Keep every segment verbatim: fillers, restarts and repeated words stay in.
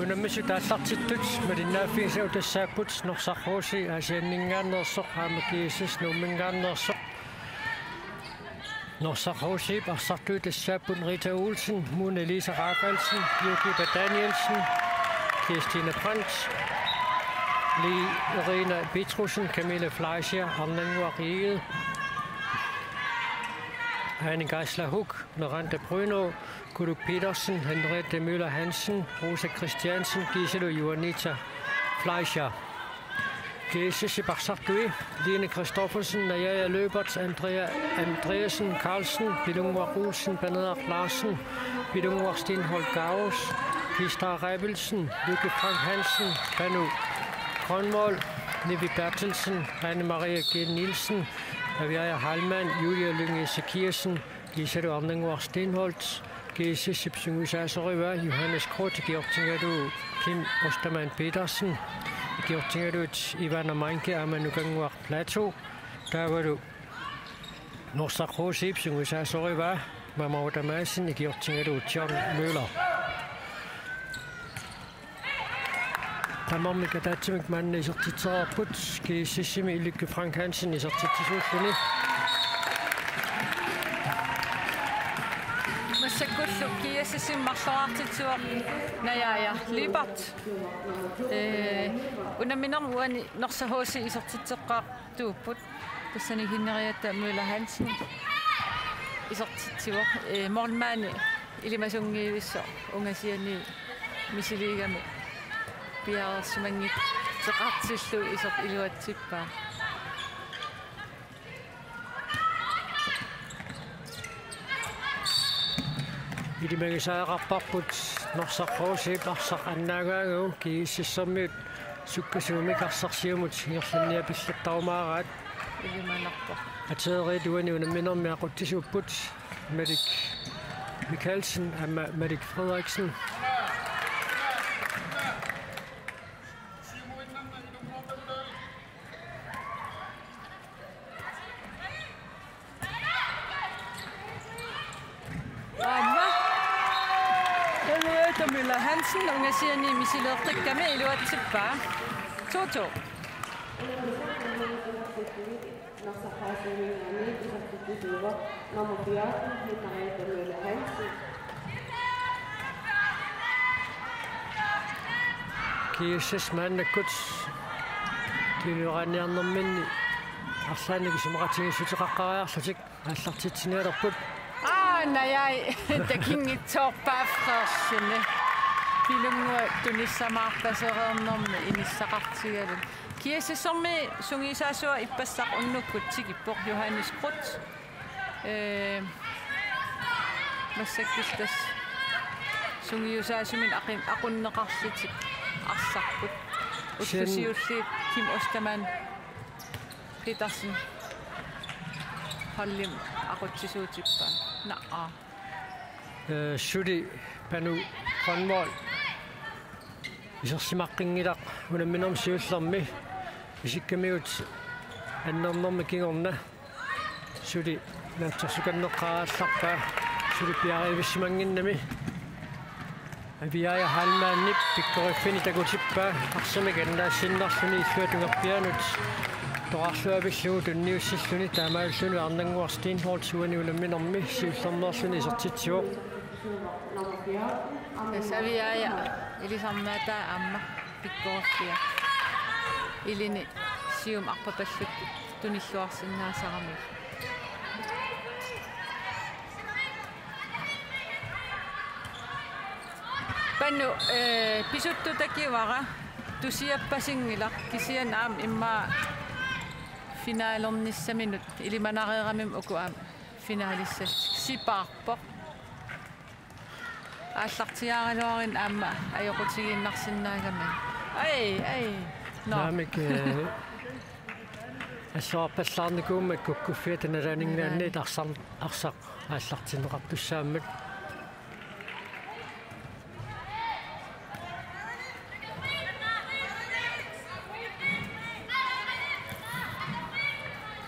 Unammisut aallartittut malinnaaffigisavut tassaapput Norsaq H C Aasianninngaanneersoq aamma G S S Nuumminngaanneersoq. Norsaq H C-p arsartui tassaapput Rita Olsen, Mona Lisa Rafaelsen, Birgitta Danielsen, Kirstine Brandt, Li Irina Petrussen, Camilla Fleischer, Arnannguaq Egede, Ane Geisler Huch, Miranda Bruno, Kulu Petersen, Henriette Møller Hansen, Rosa Christiansen, Giselu Juanita Fleischer. G S S-ip arsartui: Line Christoffersen, Najaja Løbert, Andrea Andreasen Carlsen, Pilunnguaq Olsen, Paneeraq Larsen, Pilunnguaq Steenholdt Gauss, Krista Rebelsen, Lykke Frank Hansen, Panu Grønvold, Nivi Berthelsen, Anne Marie G. Nielsen, Aviaja Heilmann, Julia Lynge Ezekiassen, Giselu Arnannguaq Steenholdt. G S S-ip sungiusaasorivaa Johannes Groth, ikiortigalugu Kim Ostermann Petersen, ikiortigalugit Ivana Meinke aamma Nukannguaq Platou. Taavalu Norsaq H C-p sungiusaasorivaa Mamoru Madsen, ikiortigalugu John Møller. Tamarmik ataatsimik maanna isertitsereerput, G S S-imi Lykke Frank Hansen isertitsisuulluni. Massakkullu G S S-imi marloriartitsivoq Najaja Lippert. Ee, unamminermi uani Norsaq H C isertitseqqaartuupput. Tassani Henriette Møller Hansen isertitsivoq, ee, målmandi ilimasunngivissoq ungasiani misiliigami piareersimanngitsoqartillugu iser-, iluatsippaa. Ilimagisariaqarparput Norsaq H C-p arsaq annaagaangagu, G S S-ermiut sukkasuumik arsaq siumut ingerlanniapillattarumaaraat. Ilimanarpoq. Ateriit uani unamminermi aqutsisuupput: Malik Mikkelsen aamma Malik Frederiksen. Aamma Henriette Møller Hansen ungasiani misileeqqikkami iluatsippaa. To to. Nummer fjorten, Henriette Møller Hansen. G S S maannakkut tiluaraanniarnerminni arlaannik isumaqatigiissuteqaqqaariarlutik aallartitsinialerput. Aa, najai, takinngitsoorpaa Frederiksen. Pilunnguaq tunissamaarpasereernermi inissaqartigalugu. G S S-ermi sungiusaasua ippassaq unnukkut tikippoq, Johannes Groth. Ee, massakkut tassa sungiusaasuminnut aqin-, aqunneqarlutik arsarput. Ullut siulliit Kim Ostermann Petersen holdimi aqutsisuutippaa. Naa. Ee, suli Panu Grønvold isersimaqqinngilarput unamminermi siullermi, isikkamigut annernermi kingorna suli naatsorsukanneqqaarallarpaa, suli piareevissimannginnami. Aviaja Heilmannip pikkoriffiani takutippaa arsamik annaassinnarluni illuatungerpiaanut toqqarluapillugu tunniussilluni, taamaalilluni Arnannguaq Steenholdt uani unamminermi siullermeerluni isertitsivoq. Tassa Aviaja ilisarnaataa aamma pikkoriffia. Ilini siumut arpapalluttut tunilluarsinnaasarami. Panu, ee, pisuttut takivara tusiappasinngilaq, kisianni aamma immaqa finalernissaminut ilimanareeramimmi uku aamma finalissat sipaarpoq. Aallartiaaraluarluni aamma ajoqutigiinnarsinnaagami. Ai, ai. Nå. Naamik, ee, Alluarpallaarnikuummat kukkuffiata nalaaninngaanniit arsar-, arsaq aallartinneqartussaammat.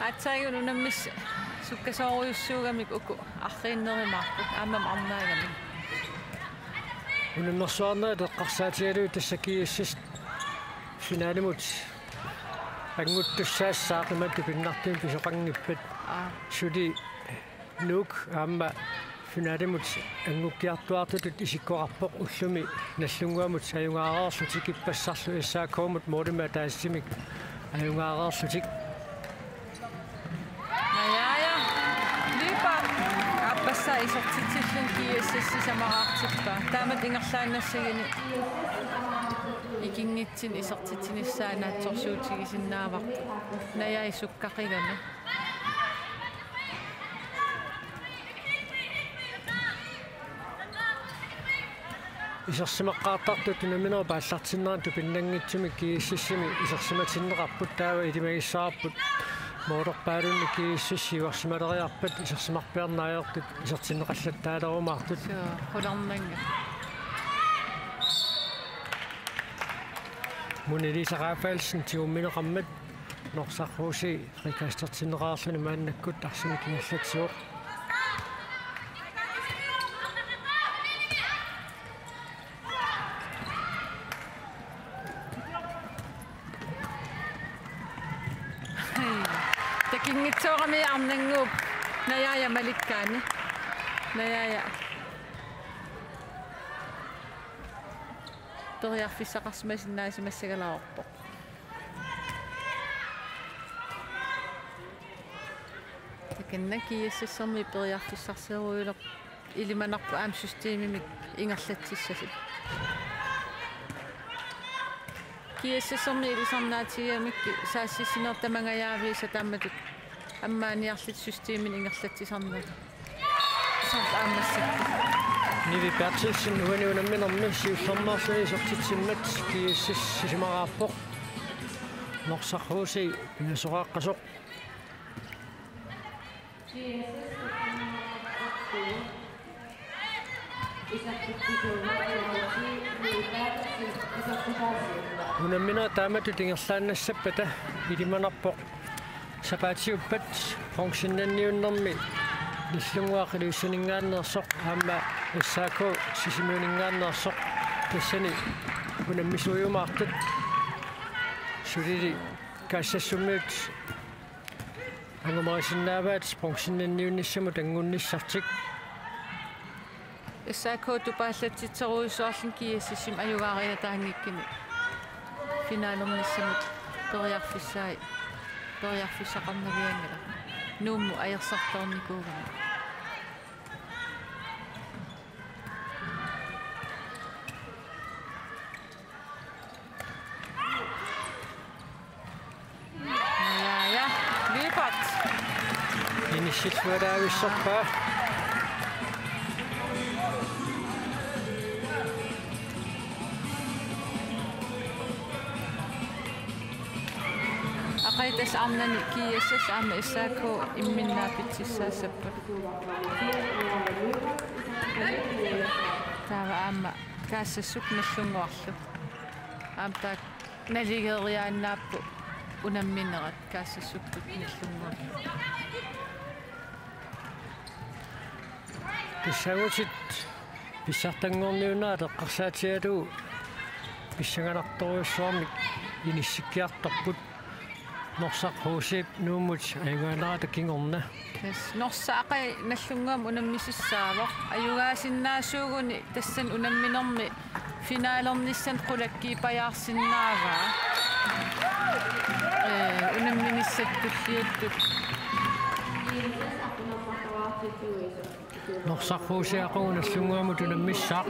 Aatsaat unammisut sukkasoorujussuugamik uku arriinnerumaarput aammami arnaagamik. Unammersuarnerit eqqarsaatigalugit tassa G S S finalimut anguttussaassaaq imatut pinnartumik pisoqanngippat. Aa. Suli Nuuk aamma finalimut angukkiartuaartutut isikkoqarpoq ullumi Nagdlunguamut ajugaareerlutik ippassarlu S A K-mut målimik ataasiinnarmik ajugaareerlutik. Najaja Lyberth aappassaa isertitsilluni G S S sisamaraartippaa. Taamatut ingerlaannassaguni ikinngitsunik isertitsinissaa naatsorsuutigisinnaavarput. Najaja sukkaqigami. Isersimaqqaartartut unamminerup aallartinnerani tupinnanngitsumik G S S-imi isersimatinneqarput, taava ilimagissavarput. Målerpaalunnik G S S siuarsimaleriarpat isersimarpiarneq ajortut isertinneqallattaalerumaartut. Suu, qularnannga. Mona Lisa Rafaelsen tigummineqarmat Norsaq H C frikastertinneqarluni maannakkut arsamik ingerlatsivoq. Takinngitsoorami arnannguup Najaja malikkaani. Najaja periarfissaqarsimasinnaasimassagaluarpoq. Takanna G S S-ermi periarfissarsiorujuleq ilimanarpoq aamma systemimik ingerlatsissasut. G S S-ermi ilisarnaatigigamikku saassussineq tamangajaaviisa taamatut ammaaniarlutik systemimik ingerlatsisarneq. Soorlu aamma massakkut. Nivi Berthelsen uani unamminermi siullermeerluni isertitsimmat G S S sisamaraarpoq. Norsaq H C pingasoqaqqasoq. Unamminerit taamatut ingerlaannassappata ilimanarpoq sapaatiuppat bronzennanniunnermi Nagdlunguaq Ilulissaninngaanneersoq aamma S A K Sisimiuninngaanneersoq tassani unammisuujumaartut. Sulili Kaassassummiut angumerisinnaavaat bronzennanniunnissamut anngunnissartik. S A K tupaallatsitserujussuarluni G S S-imut ajugaariataanngikkunik finalernissamut periarfissaa-, periarfissaqarnavianngilaq. Nuummut ajorsartoornikuugami. Najaja Lyberth. Inissilluaraavissorpaa. Aqagu tassa arnani G S S aamma S A K imminnut naapitsissaassappat. Taava aamma Kaassassuk Nagdlunguarlu. Aamma taakku naligeeriaannaapput unamminerat Kaassassukkut Nagdlunguarlu. Tassagutit pissartanngorniunnerat eqqarsaatigalugu pissanganartorujussuarmik inissikkiartorput. Norsaq H C-p Nuummut ajugaaneratta kingorna. Yes. Norsaq aqagu Nagdlunguamut unammisissaavoq. Ajugaasinnaasuuguni tassani unamminermi finalernissani qulakkiippajaarsinnaavaa. Ee, unamminissatut tulliuttut. Norsaq H C aqagu Nagdlunguamut unammissaaq.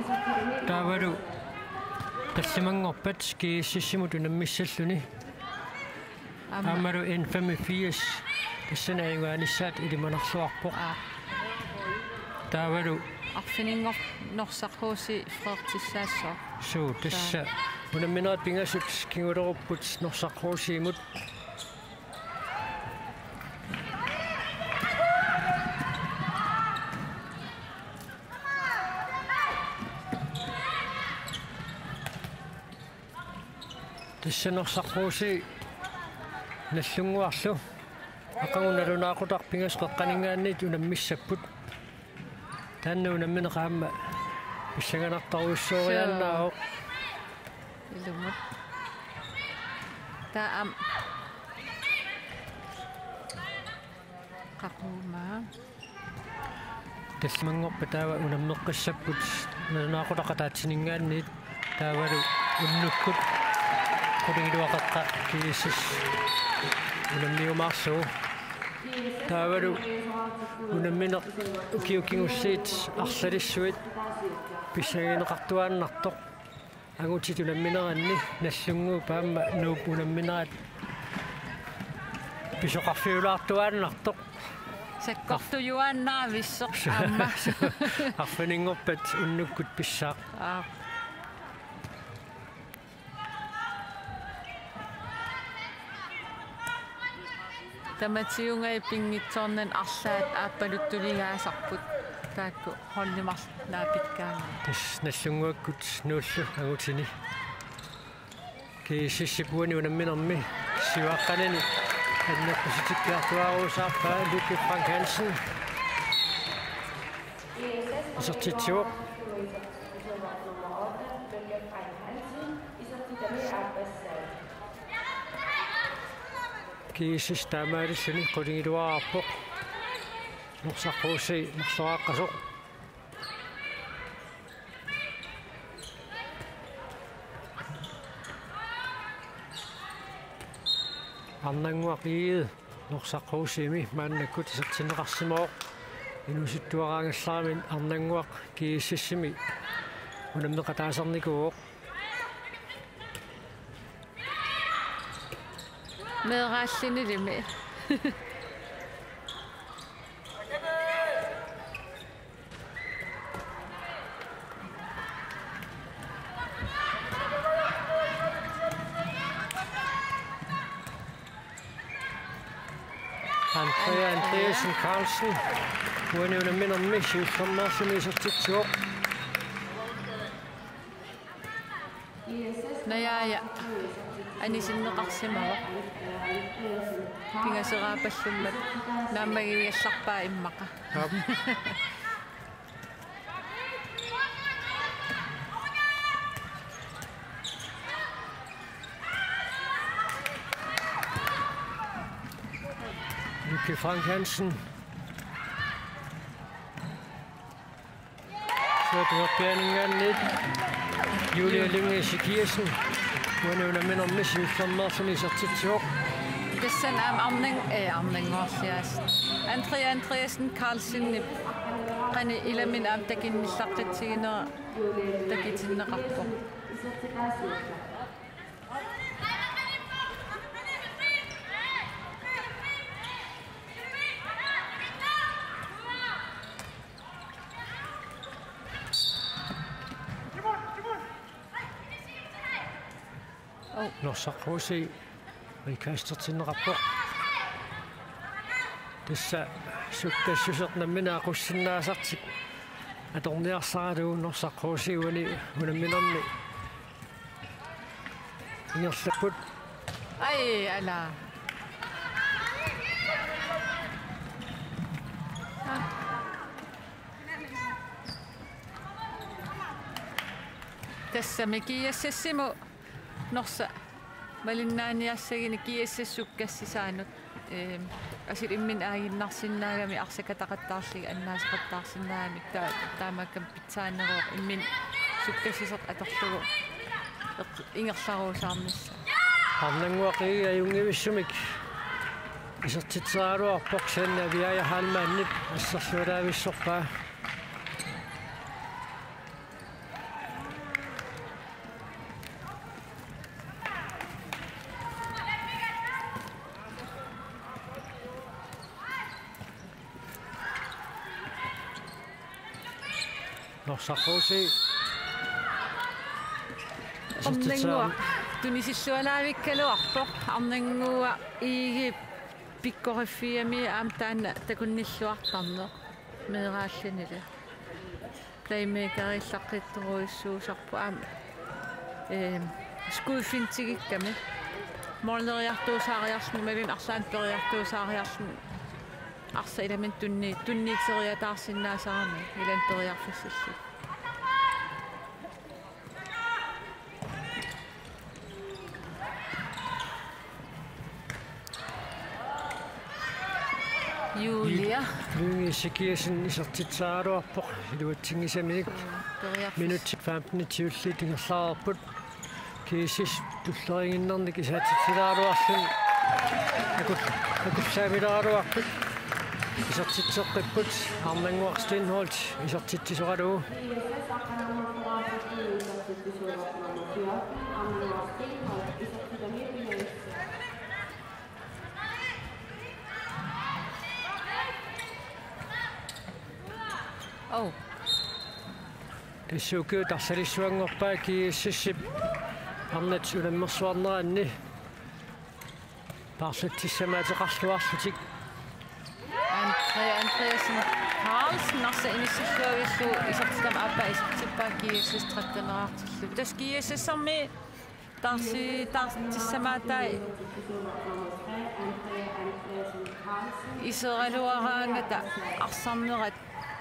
Taavalu tallimanngorpat G S S-imut unammissalluni. Aamma. Aammalu N femogfirs tassani ajugaanissaat ilimanarluarpoq. Aa. Taavalu arfininngorpat Norsaq H C freertissaassooq. Suu, tassa. Suu. Unamminerit pingasut kingulerupput Norsaq H C-mut. Norsaq H C Nagdlunguarlu aqagu nalunaaqutaq pingasut qeqqaninngaanniit unammissapput. Taanna unammineq aamma pissanganartorujussuoriaannaavoq. Ilumut. Taava aamma qaqugu aamma. Tallimanngorpat taava unammeqqissapput nalunaaqutaq ataatsininngaanniit, taavalu unnukkut qulingiluat qeqqat G S S unammiumaarlugu. Taavalu unammineq ukiut kingulliit arlalissuit pissangagineqartuaannartoq. Angutit unammineranni Nagdlunguup aamma Nuup unamminerat pisoqarfiulaartuaannartoq. Sakkortujuaannaavissoq aamma. Arfininngorpat unnukkut pissaaq. Aap. Tamatigut pinngitsoornani arlaat aappaluttuligaasarput taakku holdit marluk naapikkaangatta. Tassa Nagdlunguakkut Nuullu angutini. G S S-ip uani unamminermi siuaqqanani annertusitikkiartuaarusaarpaa Lykke Frank Hansen. Isertitsivoq. G S S taamaalilluni qulingiluaarpoq. Norsaq H C marloraaqqasoq. Arnannguaq Egede Norsaq H C-mi maannakkut isertinneqarsimavoq. Inuusuttuaraangallarami Arnannguaq G S S-imi unammeqataasarnikuuvoq. Meeraallinilimi. Andrea Andreasen Carlsen uani unamminermi siullermeerluni isertitsivoq. Najaaja anisinneqarsimavoq. Pingaseraapallummat naammagiviallarpaa immaqa. Aap. Lykke Frank Hansen. Siortuarpianinngaanniit Julia Lynge Ezekiassen uani unamminermi siullermeerluni isertitsivoq. Tassani aamma Arnang-, eh, Arnannguarliaas. Andrea Andreasen Carlsenip qanoq ilaminut aamma takunnillartitsiginera takutinneqarpoq. Norsaq H C rikaastertinneqarpoq. Tassa sukkassuseq nammineq aqussinnaasartik atorniarsaralugu Norsaq H C uani unamminermi ingerlapput. Ai, ala. Tassami G S S-imut Norsaq malinnaaniassaguni G S S sukkassisaanut, ehm, asuli imminut aaginnarsinnaagami arsakataqattaarlugit annaasaqattaarsinnaagamik ta-, taamaakkami pitsaaneruvoq imminut sukkassisoq atorlugu eq-, ingerlaruusaarnissaa. Arnannguaq Egede ajunngivissumik isertitseraluarpoq, Sanne Aviaja Heilmannip assersualaavissorpaa. Norsaq H C. Arnannguaq tunisillualaavikkaluarpoq. Arnannguaq Egedep pikkoriffiami aamma taanna takunnilluartarneq meeraallinili. Playmakerillaqqiittorujussuusarpoq aamma, ehm, Skudfintigikkami. Målneriartuusaariarluni imaluunniit arlaannik periartuusaariarluni arsaq ilaminut tunni-, tunniuteriataarsinnaasarami ilaanni periarfissallugu. Julia. Lyngø Ezekiassen isertitseraluarpoq iluatsinngisamik. Periarfis- Minutsit femten tiulliit ingerlareerput. G S S tulleriiginnarnik isertitseraluarluni. Akul-, akullaamileraluarput. Isertitseqqipput. Arnannguaq Steenholdt isertitsisoralugu. Oh. Tassa ukiut arsalissuanngorpaat G S S-ip arnat unammersuarneranni paarlatsissamaattoqarluarlutik. Andrea Andreasen Carlsen arsaq inissilluavillugu isertitami aappaa isertippaa G S S tretten-eraartillugu. Tassa G S S-ermi taarsi-, taarsissimaattai iseraluaraangata arsarnerat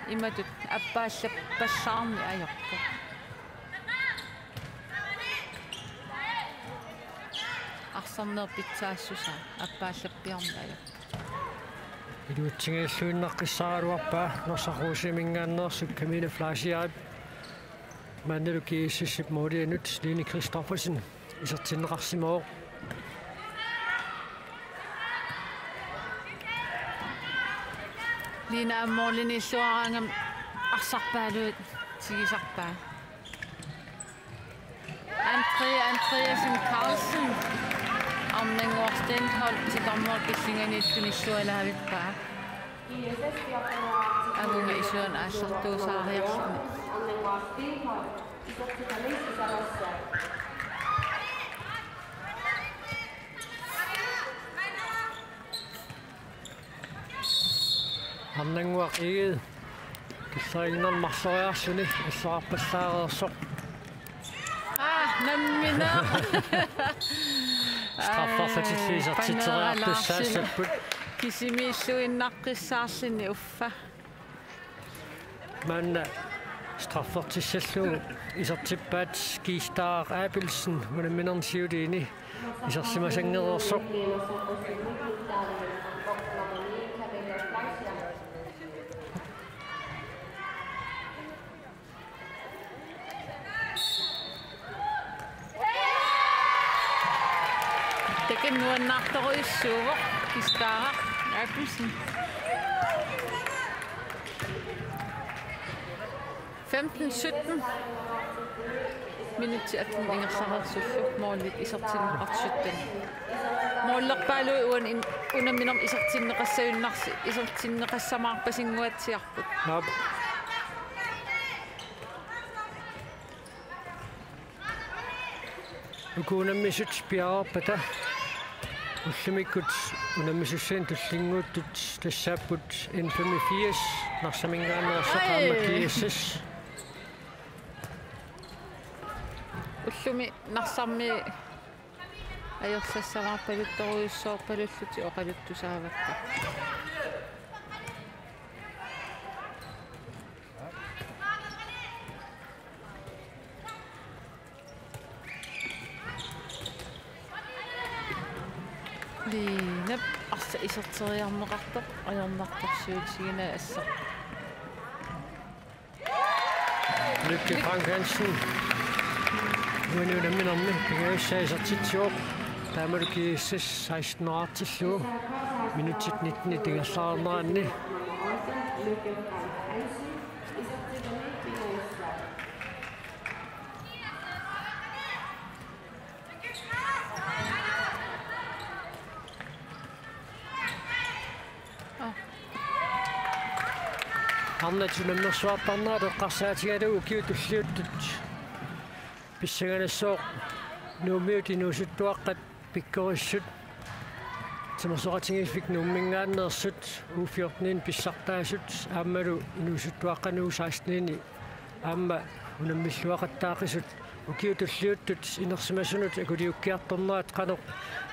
imatut appaalappallaarneq ajorpoq. Arsarnerup pitsaassusaa appaalappiarneq ajorpoq. Iluatsinngilluinnaqqissaaraluarpaa Narsaq Roseminngaanneersoq Camilla Fleischerip. Maannalu G S S-ip målianut Line Christoffersen isertinneqarsimavoq. Line aamma målimiilluaraangami arsarpaaluit tigusarpaa. Andrea Andreasen Carlsen, Arnannguaq Steenholdt, titarmua killinganiittunillualaavippaa. Avunga isuani aallartuusaariarluni. Arnannguaq Egede. Killariinnarmik marloriarluni illoqarpallaareersoq. Ah, nammineq. Straffertilliisartitseriartussaassapput. Kisimiilluinnaqqissaarluni uffa. Maanna straffertissallugu isertippaat Kiistaaq Abelsen unamminerni siuliini isersimasanngereersoq. Takanna nuannaartorujussuuvoq Kiistaaq Abelsen. Femten sytten. Minutsit atten ingerlareersullu målit isertinneqartut sytten. Målerpaaluit uani in-, unamminermi isertinneqassagunnarsi-, isertinneqassamaarpasinnguatsiarput. Aap. Uku unammisut piareerpata ullumikkut unammisussanik tullinnguuttut tassaapput N femogfirs Narsaminngaanneersoq aamma G S S. Ullumi Narsarmi ajorsassavarpaluttorujussuarpalullutik oqaluttusaavakka. Liinap arsaq iserteriarneqartoq ajornartorsiutigineq assaq. Lykke Frank Hansen. Uani unamminermi pingajussaa isertitsivoq. Taamalu G S S seksten-eraartillugu. Minutsit nitten ingerlareerneranni. Arnat unammersuartarnerat eqqarsaatigalugu ukiut tulliuttut pissanganassaaq Nuummiut inuusuttuaqqat pikkorissut. Timersoqatigiiffik Nuumminngaanneersut U fjorten-ini pissartaasut aammalu inuusuttuaqqani U seksten-ini aamma unammilluaqattaaqisut Ukiut tulliuttut inersimasunut akuliukkiartornerat qanoq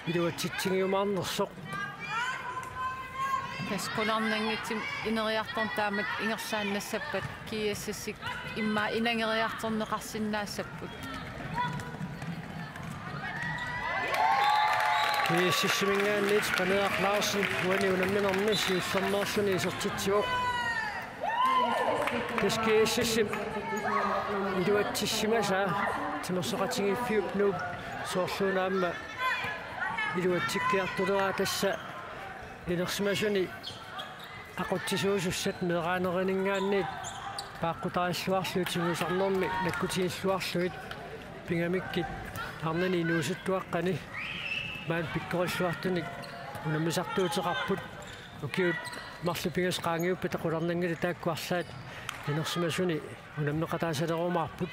iluatsitsigiumaarnersoq. Tassa qularnanngitsumik ineriartorneq taamatut ingerlaannassappat G S S-ik immaqa inangeriartorneqarsinnaassapput. G S S-iminngaanniit Paneeraq Larsen uani unamminermi siullermeerluni isertitsivoq. Tassa G S S-ip iluatsissimasaa timersoqatigiiffiup Nuup soorluuna aamma iluatsikkiartuleraa tassa inersimasuni aqutsisuusussat meeraanerininngaanniit paaqqutarilluarlugit tigusarnermi nakkutigilluarlugit pigamikkit arnani inuusuttuaqqani maani pikkorilluartunik unammisartuuteqarput. Ukiut marluk pingasut qaangiuppata qularnanngilaq taakku arlaat inersimasuni unammeqataasalerumaarput.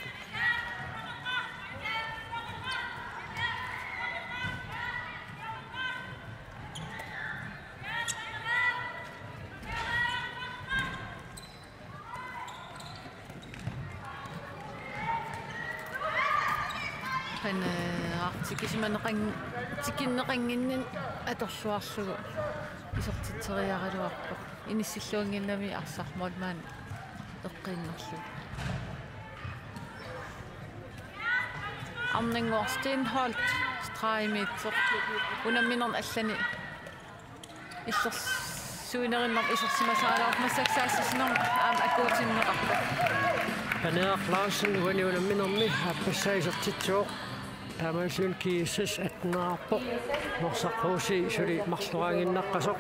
Qanoq tikisimaneqan-, tikinneqannginneq atorluarlugu isertitseriaraluarpoq. Inissilluannginnami arsaq målmand eqqiinnarlugu. Arnannguaq Steenholdt stregimiittoq unamminermi allani illersuinerinermut isersimasarilaarpoq, massakkut seksten-inik aamma akuutinneqarpoq. Paneeraq Larsen uani unamminermi aappassaa isertitsivoq. Taamaalilluni G S S atteneraarpoq. Norsaq H C suli marloriaaginnaqqasoq.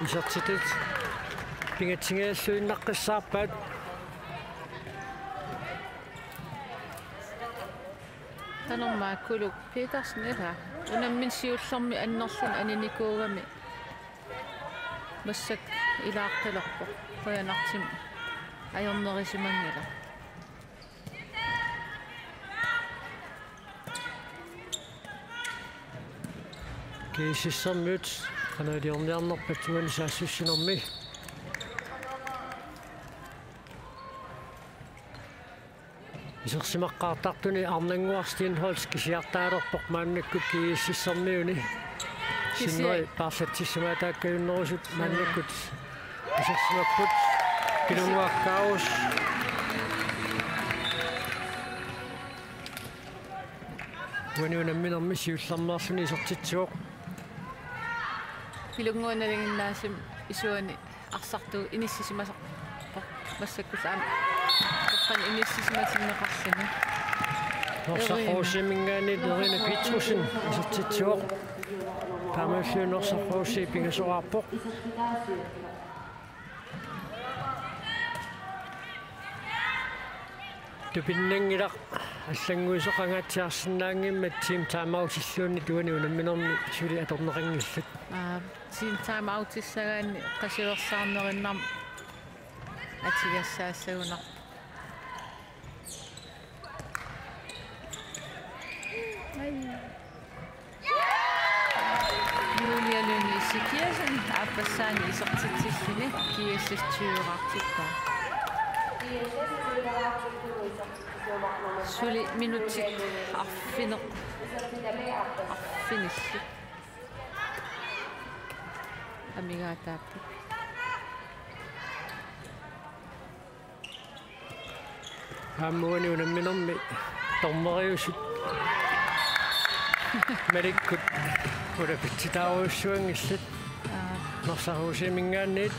Isertitat pingatsigialluinnaqqissaarpaat. Tanormaa Kuluk Petersen ila unamminermi siullermi annerluni aninikuugami massakkut ilaaqqilerpoq, qujanartumik ajornerisimanngilaq. G S S-ermiut qanoq iliorniarnerpat uani saassussinermi. Isersimaqqaartartuni Arnannguaq Steenholdt kisiartaalerpoq maannakkut G S S-ermiuni. Kisianni sinneri paarlatsissimaataakkajunnerusut maannakkut isersimapput. Pilunnguaq Kaus. Uani unamminermi siullermeerluni isertitsivoq. Pilunnguaq nalinginnaasumik isuani arsartuut inissisimasarpoq. Massakkullu aamma toqqaannaq inissisimatinneqarluni. Norsaq H C-minngaanniit Erina Petrussen isertitsivoq. Taamaalilluni Norsaq H C pingasoraarpoq. Tupinnanngilaq allannguisoqangaatsiarsinnaanngimmat team timeoutilluunniit uani unamminermi suli atorneqanngillat. Aa, team timeoutissagaanni qasuersaarnerinnarmik atigassaassagunarpoq. Julia Lynge Ezekiassen aappassaani isertitsilluni G S S tyve-raartippaa. Suli minutsit arfineq-, arfinillit amigaataapput. Aamma uani unamminermi dommeriusut malikkut ulapitsittaarujussuanngillat. Aa. Norsaq H C-minngaanniit.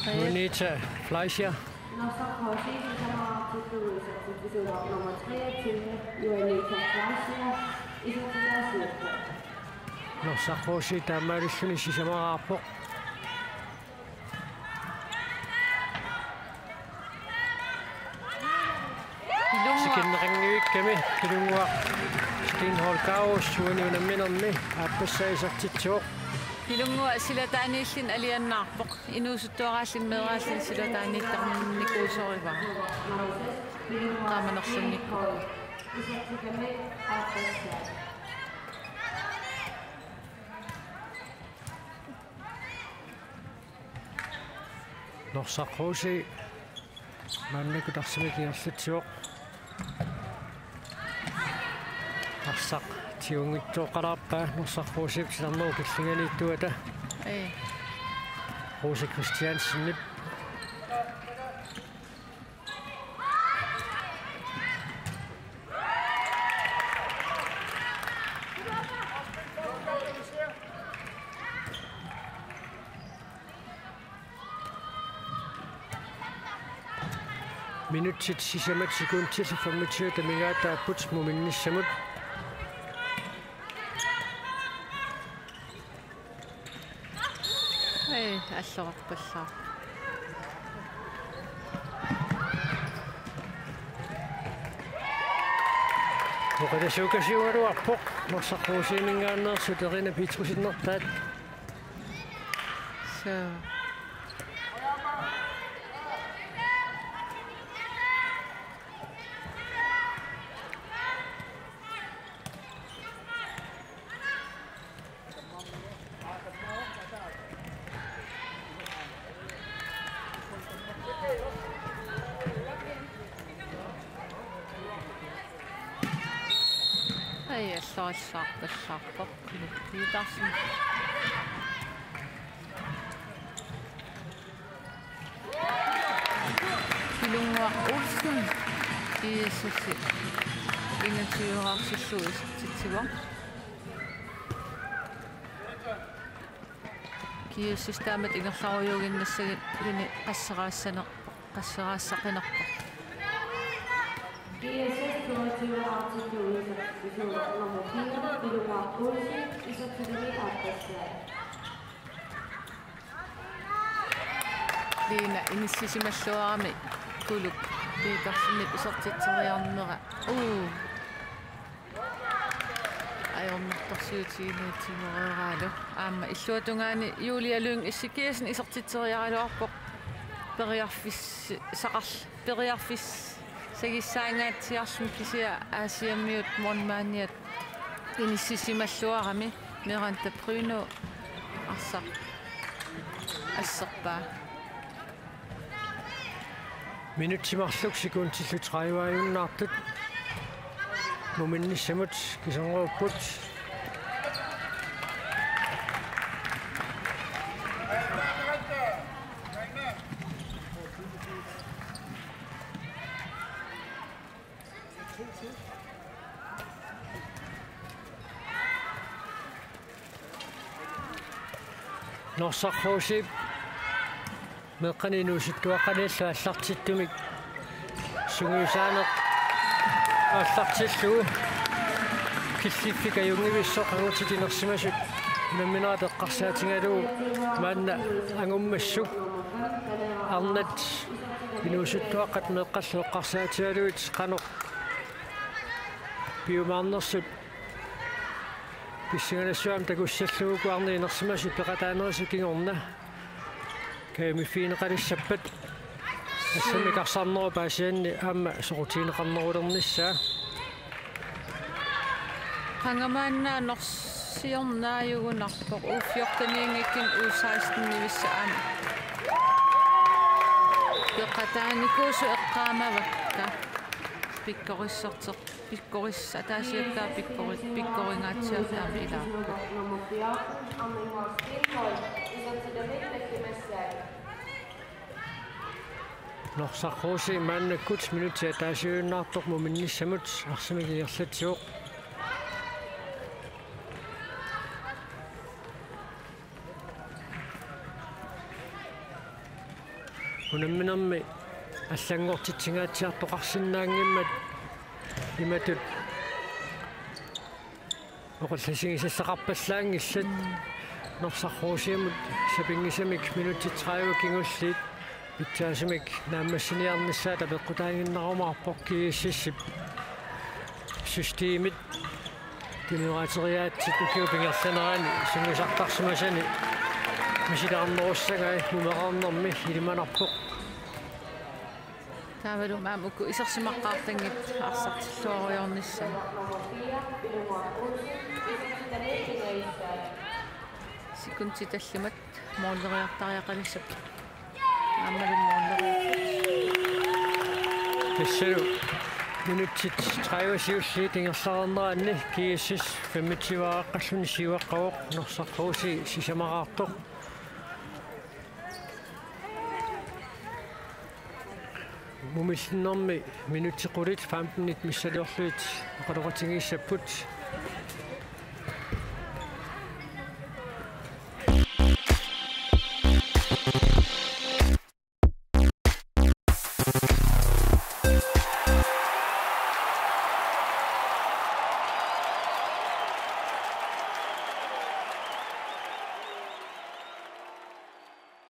Tre. Unita Fleischer. Norsaq H C sisamaraartullugu isertitsisuuvoq nummer treogtyve, Unita Fleischer, isertitaasiorpoq. Norsaq H C taamaalilluni sisamaraarpoq. Pilunnguaq. Tikinneqanngikkami Pilunnguaq Steenholdt Kaus uani unamminermi aappassaa isertitsivoq. Pilunnguaq silataaniilluni alianaarpoq. Inuusuttuaraalluni meeraalluni silataaniittarnikuusorivara. Qaamanerlunnikku. Norsaq H C maannakkut arsamik ingerlatsivoq. Arsaq tigunngittooqqalaarpaa Norsaq H C-p titarnerup killinganiittuata. Ee. Rose Christiansenip. Minutsit sisamat sekundit femogtyve amigaataapput muminnissamut. Ee, allorarpallaaq. Oqalasuukasiugaluarpoq Norsaq H C-minngaanneersut Erina Petrussenertaat. So. Ai, allorarpallaarpoq. Petersen. Pilunnguaq Olsen, G S S enogtyve-raarsillugu isertitsivoq. G S S taamatut ingerlarujuuginnassaguni qasseraassaner-, qasseraassaqinerpoq. G S S toogtyve artikkel nummer fire, Pilunnguaq Olsen, isertitami aappassaat. Lina inissisimalluarami Kuluk Petersenip isertitseriarnera. Uu. Ajornartorsiutigineqartigoreeraalu. Aamma illuatungaani Julia Lyng Ezekiassen isertitseriaraluarpoq. Periarfis-, saqarl-, periarfis-, sagissaangaatsiarluni kisianni Aasiammiut Mon Maaniat inissisimalluarami. Miranda Bruno arsaq asserpaa. Minutsit marluk sekundillu tredive-ajunnaartut muminnissamut kisernerupput. Norsaq H C-p meeqqanik inuusuttuaqqaniillu aallartittumik sungiusaaneq aallartillugu killiffik ajunngivissoq angutit inersimasut unamminerat eqqarsaatigalugu maanna angummassuk arnat inuusuttuaqqat meeqqallu eqqarsaatigalugit qanoq piumaarnersut pissanganassuarmik takussallugu uku arnat inersimasut peqataanerisut kingorna kajumiffigineqalissappat assammik arsarnerup aasianni aamma soqutigineqarnerulernissaa. Qanga maanna norsiornaajugunarpoq U fjorten-iinngikkunik U seksten-ivissaq aamma peqataanikuusut eqqaamavakka pikkorissartoq. Pikkoris-, ataasiakkaat pikkori-, pikkoringaatsiartaami ilaapput. Norsaq H C maannakkut minutsit ataasiuinnaartoq muminnissamut arsamik ingerlatsivoq. Unamminermi allanngortitsingaatsiartoqarsinnaanngimmat imatut oqallisigisassaqarpallaanngillat. Norsaq H C-mut sapinngisamik minutsit tredive kingulliit pitsaasumik naammassiniarnissaata peqqutaaginnarumaarpoq G S S-ip systemit. Junioriaatsit ukiup ingerlanerani sungiusartarsimasani misilaarnerussagai mumeqarnermi ilimanarpoq. Taavalu aamma uku isersimaqqaartanngitsut arsartilluarujoornissaat. Sekundit tallimat måleriartariaqalissapput. Aammalu måleriartut. Tassalu minutsit tredive siulliit ingerlareerneranni G S S femogtyve-aaqqalluni siuaqqavoq, Norsaq H C sisamaqaartoq. Mumillinnermi minutsit qulit femtenit missiliorlugit oqaloqatigiissapput.